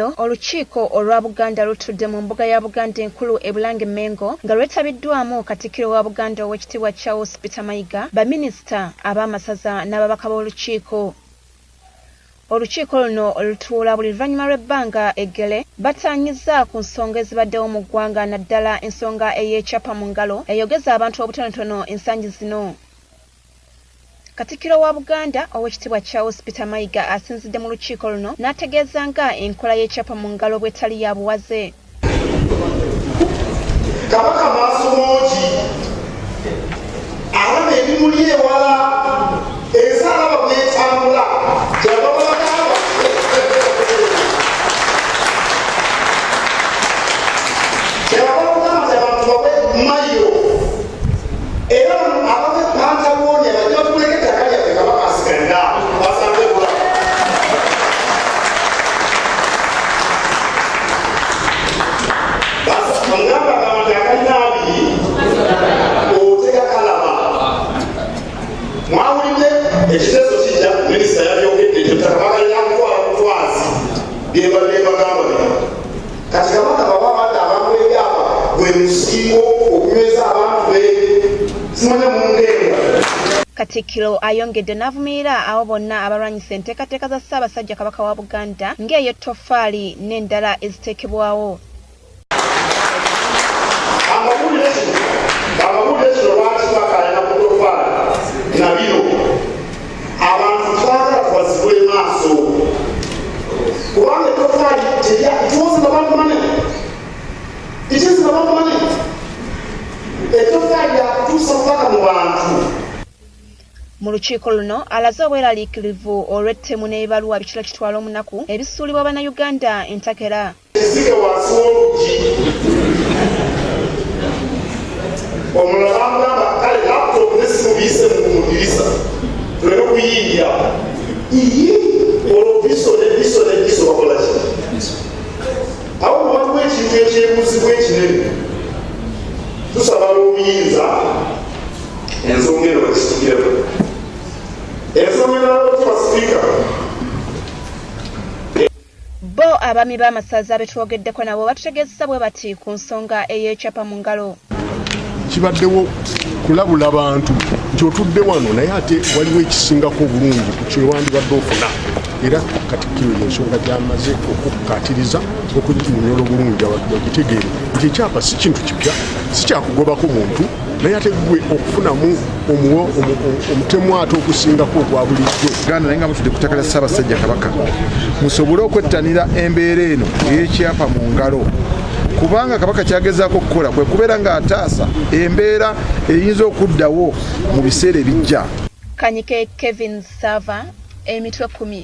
Olwaleero olukiiko olwa Buganda lutudde mu mbuga ya Buganda enkulu e Bulange Mmengo nga lwetabiddwamu Katikkiro wa Buganda Oweekitiibwa Charles Peter Mayiga, baminisita, ab'amasaza n'ababaka b'olukiiko. Olukiiko luno olutuula buli luvannyuma lw'ebbanga eggere bataanyizza ku nsonga ezibaddewo mu ggwanga naddala ensonga ey'ekyapa mu ngalo eyogeza abantu obutonotono ensangi zino. Katikkiro wa Buganda, Oweekitiibwa Charles Peter Mayiga asinzidde mu lukiiko luno n'ategeeza nga enkola y'ekyapa mu ngalo bw'etali ya buwaze. Kabaka Maasomoogi alaba ebimuli ewala, ensi alaba bw'etambula, kyeyava babagamba kyeyava babagamba nti abantu bawe mayiro. Era bano abava e Pantagoonia bajja batuleke ettaka lyaffe Kabaka asigalire awo basanze bulamu. Omuganda agamba nti akalina abiri otega kalaba. Mwawulidde ekiteeso kijja, minisita yabyogedde nti ettaka bagalina kutwala butwazi, byembadde mbagamba bino. Kati Kabaka bw'aba abadde abantu b'ebyapa gwe musingo okunyweza abantu be simanya mungenga. Katikkiro ayongedde n'avumirira abo bonna abalwanyisa enteekateeka za Ssaabasajja Kabaka wa Buganda ng'ey'ettoffaali n'endala eziteekebwawo. Amawulire kino amawulire kino lwaki bakaayana ku ttoffaali na bino abantu twagala tubazibule maaso kubanga ettoffaali terya it wasn't about money, it isn't about money. Ettoffaali lyakutuusa bubaka mu bantu. Mu lukiiko luno alaze obweraliikirivu olw'ettemu n'ebibaluwa bikira kitwala omunaku ebisuulibwa Bannayuganda entakera. Ekizike wansi w'oluggi. Omulala bamugamba kale laptop n'essimu biyise mu ddirisa tuleme kuyingira. Iyi olwo biso ne biso ne biso bakola ki? Awo bwe waliwo ekintu ekyebuuzibwa ekinene, tusaba ab'obuyinza ensonga eno bagistukireko. Ensonga endala Oweekitiibwa Sipiika, Bo abaami b'amasaza be twogeddeko nabo batutegeezezza bwe bati ku nsonga ey'ekyapa mu ngalo. Kibaddewo kulabula bantu nti otudde wano naye ate waliwo ekisingako obulungi ku kyewandibadde ofuna, era Katikkiro yensonga gyamaze okukkaatiriza okuginyonyola obulungi abantu bagitegeere nti ekyapa si kintu kipya, si kyakugobako muntu, naye ate gwe okufunamu omutemu ate okusingako ogwa bulijjo. Uganda naye nga mutudde ku ttaka lya Ssaabasajja Kabaka musobole okwettanira embeera eno ey'ekyapa mu ngalo, kubanga Kabaka kyagezaako okukola kwe kubeera ng'ataasa embeera eyinza okuddawo mu biseera ebijja. Kanyike Kevin Sava, Emitwe 10.